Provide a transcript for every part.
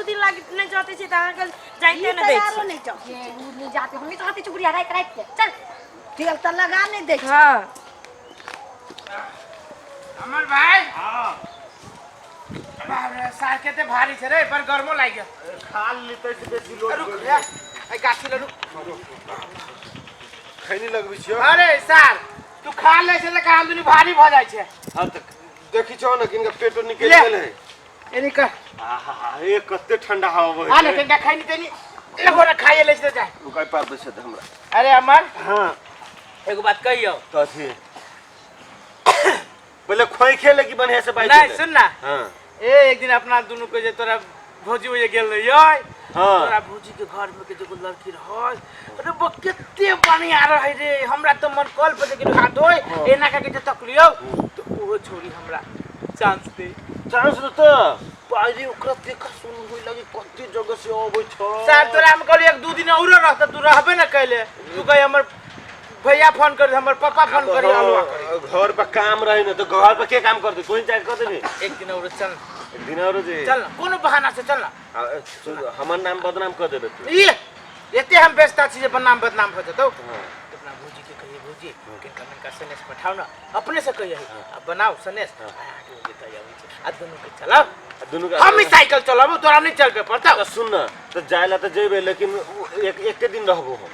दिन लागी नहि जाते छै तऽ अहाँके जाइते नहि दै आरो छै। नहि जाउ। ये उ नहीं जाते, हम ही चाहते छी बुढ़िया राति राति के चल। तेल तऽ लगा नहि दै छै। हँ। अमर भाई, बाप रे, सार कते भारी छै रे, बड़ गर्मो लागि गेल। खाल लेतै से बेसी लोड। रुक रे, एहि गाछी लग रुक। खैनी लगबै छियौ। अरे सार, तू खा लै छै तऽ कहाँ दुनू भारी भऽ जाइ छै। हँ तऽ देखी छौ ने, किनका पेटो निकलि ले। गेल है। एनी कर। आहा, ए कते ठंडा हवा बहै आ ले। छै। कनिका खैनी तैनी एगो ने खाइए लै छै तऽ जाय। रुकाइ पार बैसे दे हमरा। अरे अमर। हँ। एगो बात कहियौ? कथी? पहिले खोइ ले कि बढ़िया से बाजि नहीं ले। सुन ना। हाँ। ए एक दिन अपना दुनू के जे तोरा भौजी ओजे गेल रहियै। हाँ। तोरा भौजी के घर में के जे एगो लड़की रहै, अरे वो कते बढ़िया रहै रे, हमरा तऽ मन कल पर जे गेलु हाथ धोय, एना कऽ के जे तकलियौ तऽ ओहो छोरी हमरा चांस दे। चांस देतौ? पाजी ओकरा देखा सुन होय लगे, कते जगह से अबै छौ। सर तोरा हम कहलियै एक दू दिन औरो रहत, तू रहबे न कैले। तू कहे हमर भैया फोन कर, हमर पापा फोन करी, अलुआ करी। हाँ, घर पर काम रहे न तो घर पर के काम कर दे? तू ही जाके कर देबी। एक दिन औरो चल। एक दिन औरो जे चल ना, कोनो बहाना से चल ना। आ, सुन, हमर नाम बदनाम कर देबे तू। ई एते हम व्यस्ता छी जे बदनाम बदनाम भऽ जेतौ। हाँ। तो अपना भौजी के कहिए, भौजी किनका मिनका सनेस पठाओ ना, अपने से कहिए आ बनाओ सनेस। आ आगे हो जेतै, अबै छै आ दुनू के चलब। आ दुनू के हम ही साइकिल चलाबू, तोरा नहीं चलबे पड़तौ। तऽ सुन न, तऽ जाय ला तऽ जेबे, लेकिन उ एक एके दिन रहबो हम।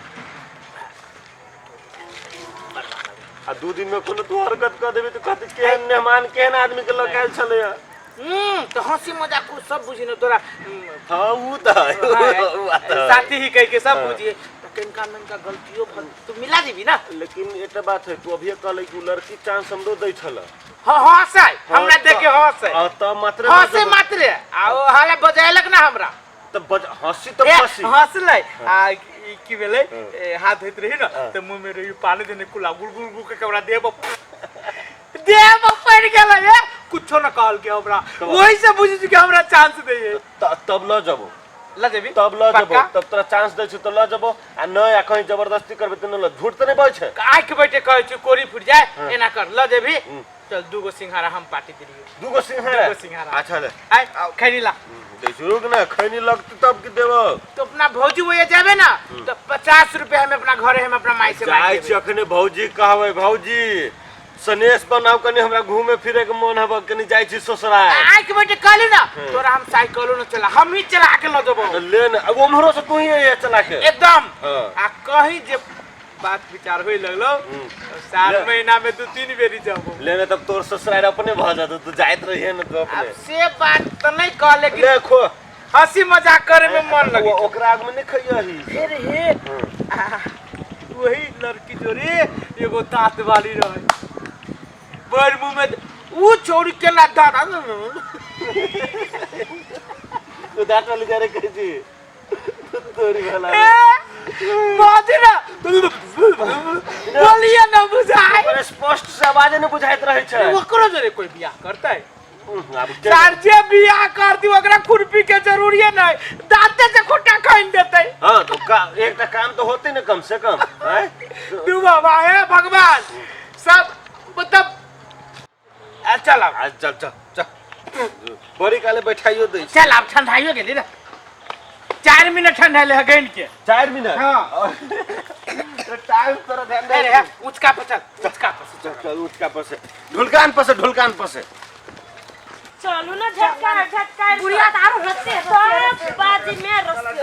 आ 2 दिन में कोनो तू हरकत कर देबी तऽ कहते केहन मेहमान, केहन आदमी के लऽ के आयल छलैया। तो हंसी मजाक कुछ सब बुझी न तोरा। हाँ, उ तऽ है, उ बात तऽ है। साथी ही कह के सब बुझिए तो किनका मिनका गलतियों भल तू मिला देबी ना। लेकिन एकटा बात है, तू अभिये कहले कि उ लड़की चांस हमरो दै छल। हाँ, हंसै हमरा देख के हंसै। हाँ, तऽ मात्रे हंसे मात्रे आ ओ हाला बजायलक ना हमरा। तऽ बज हंसी तऽ ए, फंसी। हंसलै आ ई की भेलै, ए, हाथ धोइत रही ना हाँ। तऽ मुंह में रही पानी देने कुला गुल गुल गुल के हमरा देह पर देह पर पड़ि गेलै। ए कुछो न कहल के हमरा, वही से बुझी छी कि हमरा चांस दैए। तब लऽ जबो। ल जेबी? तब लऽ जबो। पक्का? तब तोरा चांस दै छौ तऽ लऽ जबो, आ नहि आ कहीं जबरदस्ती करबे तऽ नहि लऽ, झूठ तऽ नहि बजै छै। आँखि बैठे कहै छी, कोरी फुटि जाय। एना कर, लऽ जेबी, चल दूगो सिंघाड़ा हम पार्टी देलियो। दूगो सिंघाड़ा? दूगो सिंघाड़ा। अच्छा ले। आय खैनी ला। दै छी, रुक ना, खैनी लगतै तब की देबो। तो अपना भौजी वो जाबे ना तो 50 रुपया हम अपना घरे हम अपना माई से मांग जाइ छी। लेबै। अखने भौजी कहबै, भौजी सनेश बनाउ, कनि हमरा घूमे फिरे के मन हब, कनि जाइ छी ससुराल। आँखि बैठे कहली ना, तोरा हम साइकिलो न चला, हम ही चला के लऽ जेबो। ले न, अब उम्हरो से तू ही अइहे चला के। एकदम। हाँ। आ कहीं जे बात विचार होय लगलो तो साल ले। महीना में दू तीन बेरी जाबो। ले ने, तब तोर ससुराल अपने भऽ जेतौ, तू जाइत रहिहे ने तू अब अपने। से बात तो नहीं कह, लेकिन ले खो। हंसी मजाक करे में मन लगे। ओकरा आग में नहीं खइयही। फिर हे वही लड़की जो रे एगो दांत वाली रहे, बड़ मुंह में ऊ छोड़ी केना दांत। तू दांत वाली करे कहै छी तोरी भला। बाजी ना बोलिए ना बुझाए। पर स्पष्ट से आवाज नहीं बुझाइत रहै छै। ओकरो जरे कोई बियाह करतै? आब के- सर जे बियाह करती ओकरा खुरपी के जरूरी नहीं, दांते से खुट्टा खाइन देतै। हाँ तो का एकटा काम तो होते ना कम से कम, हैं? तू बाबा हे भगवान सब मतलब आ, चल आब। आ, चल चल चल, बड़ी काले बैठाइयो दै छै। चल आब, ठंडाइयो गेली ना, 4 मिनट ठंडा है गैन के। 4 मिनट? हाँ। तो टाइम तोरा ध्यान दे। अरे ऊंचका पर चल, ऊंचका पर से। चल चल, ऊँचका पर से, ढुलकान पर से, ढुलकान पर से। चलू ना, झटका झटका। बुढ़िया तऽ आरो रस्ते सब बाजी में रस्ते।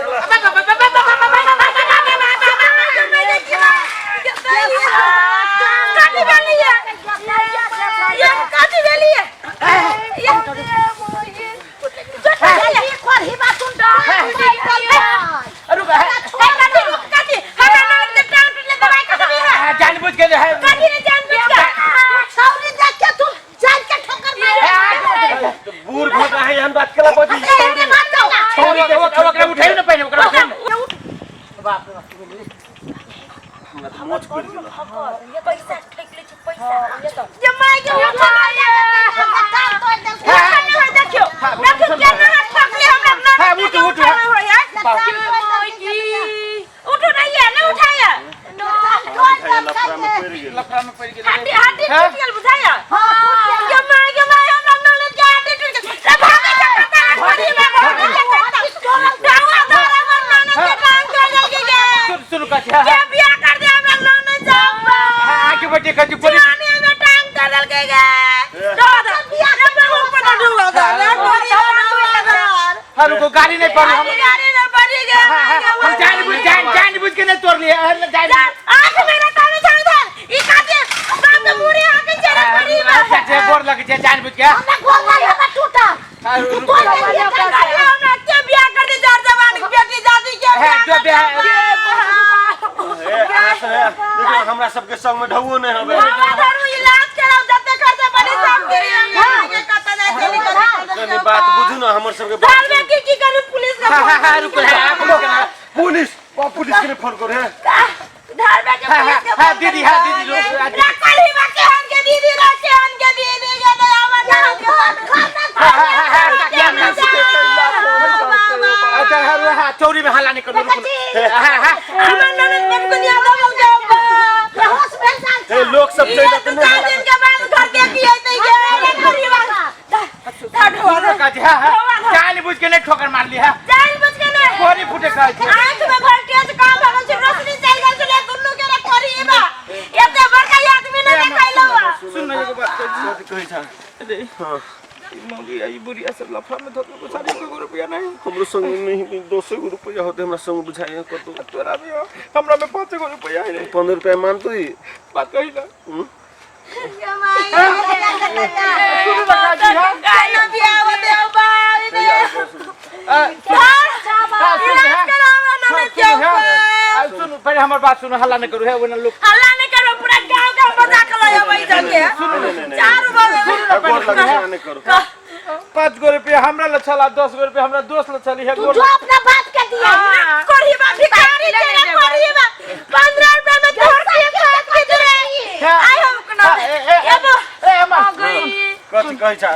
काटी भेली है ये, काटी भेली है ये। खोरही बातुन। रुक है। काटी, रुक, काटी हमरा नाम के टांग टूटले, दवाई का देबी है। जानबूझ के है। काटी ने जानबूझ के। छौरी देख के तू जान के ठोकर मारे। तो बूढ़ भऽ रहा है, हम बात केला बजी। एहने बात छोरी ओकरा उठाइयो ना पहिले, ओकरा उठाइयो ना। बाप रे बाप। हमरा तऽ मोच पड़ि गेल। पैसा ठोक ले छै पैसा जे माय के उठा देखियो, देखियो केना ठोकले हमरा ना। हाँ, उठ, उठ, उठो नहीं है ना, उठाया। लफड़ा में पड़ि गेल। लफड़ा में पड़ि गेल। हड्डी हड्डी टूट गेल बुझाया। के माय के माय, हमरा ननद के हड्डी टूट गेल। रे भागे जा, पता है, भागे जा, भागे जा। हाँ रुको, गाड़ी नहीं पड़ी हम। गाड़ी न पड़ी गया। हम जान बुझ जान जान बुझ के नहीं तोड़ लिए, जान आंख मेरा ताने छाड़ धर ई काटे बाप के मुरी आके चेहरा पड़ी बा। जे गोर लग जे जान बुझ के। हमरा गोर लगे, हमरा टूटा। हाँ, तू रुको। तोड़ देलियै, अरे हमरा के बियाह कर दे जार जवान के बेटी दादी के है, बियाह जो कर बियाह- दे। ए, अहाँ सब है, देखियौ हमरा सबके संग में ढौओ नहीं हवे। बाबा धरू इलाज कराओ जते खर्चा बड़ी सब करी हम के कत जाय चली कनी बात बुझू ना हमर सबके बात। घर में की की करू पुलिस का हाँ हाँ हाँ रुको, हाँ, पुलिस के ना। पुलिस ओ, पुलिस के फोन करू हे। घर में के हाँ, पुलिस के हाँ, हाँ, दीदी, हाँ, दीदी, रुको, हाँ, दीदी। रखल ही बाकी हम के दीदी रखे हम के दीदी के दयावा ना हाँ, हाँ, हाँ, हाँ, हाँ, हाँ, अच्छा, हाँ, हाँ, चौरी में हल्ला नहीं करो, रुको। हाँ, हाँ, हमर ननद बन को निया दो जाओ बेहोश भेल जाय छै। ए, लोग सब ये चलि तो जेतै चार दिन के बाद घर देखी आते के सुनो काजी, हाँ, हाँ, जान बुझ के नहीं ठोकर मार ली, हाँ। जान बुझ के नहीं कोरी फूटे खाई छै। आंख में वोल्टेज कम भगल छै, रोशनी चल गेल छलै दुन्नू के कोरी बा एते बड़का आदमी ने देखैलो बा। सुन ना एगो बात कहै छी। कथी कहै छा? रे, हाँ, ई मौगी आ ई बुढ़िया सब लफड़ा में धऽ देलकौ, साढ़े 1 गो रुपया नहीं। हमरो संग नहीं 10 गो रुपया होते हमरा संग बुझाइए कतौ। आ तोरा भी हो, हमरा में 5 गो रुपया है रे। 15 रुपया मानतू ई? बात कही ना। हम्म? सुनू ना काजी, हाँ। काना बियाह होते बा आ, हाँ, सुन, इलाज हाँ। करावा हाँ, ननद सुनू, के हाँ। ऊपर आ, सुनू, पहिले हमर बात सुनू, हल्ला नहीं करू, हे, ओना लोग हल्ला नहीं करो, पूरा गांव का मजाक लय वही जगह नहीं, नहीं, नहीं। चार बजे गोर लगे छै, नहीं करू। 5 गो रुपया हमरा ल छला, 10 गो रुपया हमरा दोस्त ल छली है। तू गोर जो अपना बाप के दिया। कोरी बा भिखारी तेरा कोरी बा 15 रुपए में तोड़ के खात के दे आई हम कोना हाँ, ए, ए, ये बो ए, अम्मा, कथी कहै छा?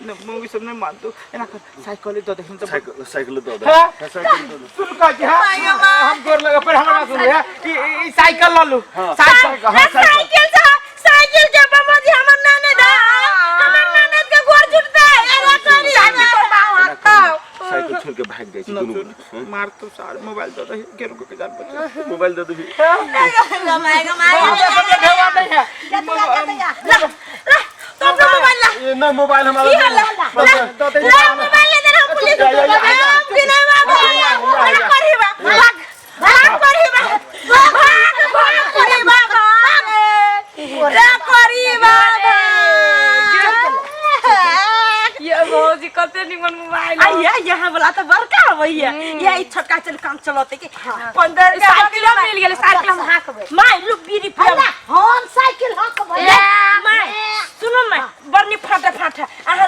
मौगी सब नहीं मानतो, एना कर, साइकिल दऽ दही तऽ। साइकिल साइकिल दऽ दे। हाँ? साइकिल दऽ दे। सुन काजी, हाँ, हम गोर लगे पर हमरा सुनू, हाँ, ई ई- ई साइकिल लऽ लू। साइकिल, हाँ, साइकिल। साइकिल से साइकिल के बमोजी हमर ननद है, हमर ननद के गोर जुटते अरे कोरी साइकिल पर बाँह हाथ खाओ। साइकिल छोड़ के भाग जाइ छै न दुनू सुन, गोटा। हाँ? मार तो सार मोबाइल दऽ दही, केरो के जान बचे। मोबाइल दऽ देबही। गमाए गमाए हमरा सबके ढेवा नहीं है। जतिया, जतिया। ला ला तो अपना मोबाइल ला। ए, ना मोबाइल हमरा की हाल ला दऽ दही। ला मोबाइल ले देना पुलिस या, या, या, या। बिना बाबू अरे कोरी बा भाग भाग कोरी बा भाग भाग कोरी बा भाग रे कोरी बा भाग। ये भौजी कते निमन मोबाइल हो। आइया यहाँ वाला तो बड़का होइया ये ई छोटका चल काम चलते के 15 के साइकिलो मिल गेलै, साइकिल हम हाँकबै। माय लु बीड़ी पियब। हमरा हम साइकिल हकबै। माय सुनो माय बर्नी फाटा फाटा अहाँ